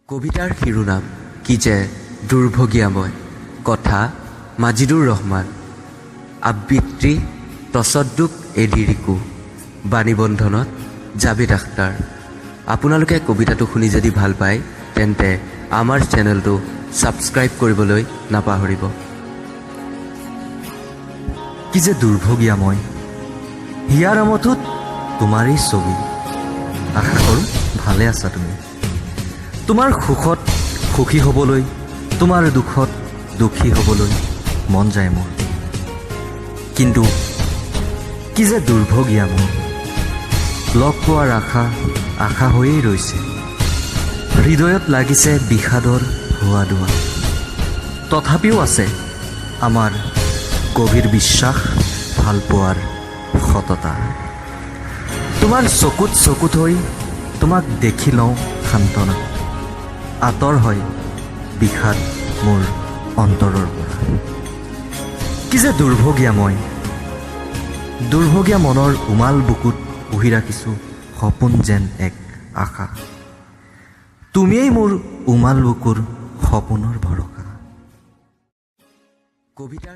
কবিতাৰ শিৰোনাম কি যে দুৰ্ভগীয়া মই। কথা মাজিদুৰ ৰহমান। আবৃত্তি তছদ্দুক এডি ৰিকু। বাণীবন্ধনত জাবেদ আখতাৰ। আপোনালোকে কবিতাটো শুনি যদি ভাল পায়, তেন্তে আমাৰ চেনেলটো ছাবস্ক্ৰাইব কৰিবলৈ নাপাহৰিব। কি যে দুৰ্ভগীয়া মই, হিয়াৰ আমঠুত তোমাৰেই ছবি। আশা কৰোঁ ভালে আছা তুমি। তোমাৰ সুখত সুখী হ'বলৈ, তোমাৰ দুখত দুখী হ'বলৈ মন যায় মোৰ। কিন্তু কি যে দুৰ্ভগীয়া মই, লগ পোৱাৰ আশা আশা হৈয়েই ৰৈছে। হৃদয়ত লাগিছে বিষাদৰ হুৱা দুৱা। তথাপিও আছে আমাৰ গভীৰ বিশ্বাস, ভালপোৱাৰ সততা। তোমাৰ চকুত চকু থৈ তোমাক দেখি লওঁ সান্তনা, আঁতৰ হয় বিষাদ মোৰ অন্তৰৰ পৰা। কি যে দুৰ্ভগীয়া মই, দুৰ্ভগীয়া মনৰ উমাল বুকুত পুহি ৰাখিছোঁ সপোন যেন এক আশা। তুমিয়েই মোৰ উমাল বুকুৰ সপোনৰ ভৰসা। কবিতাৰ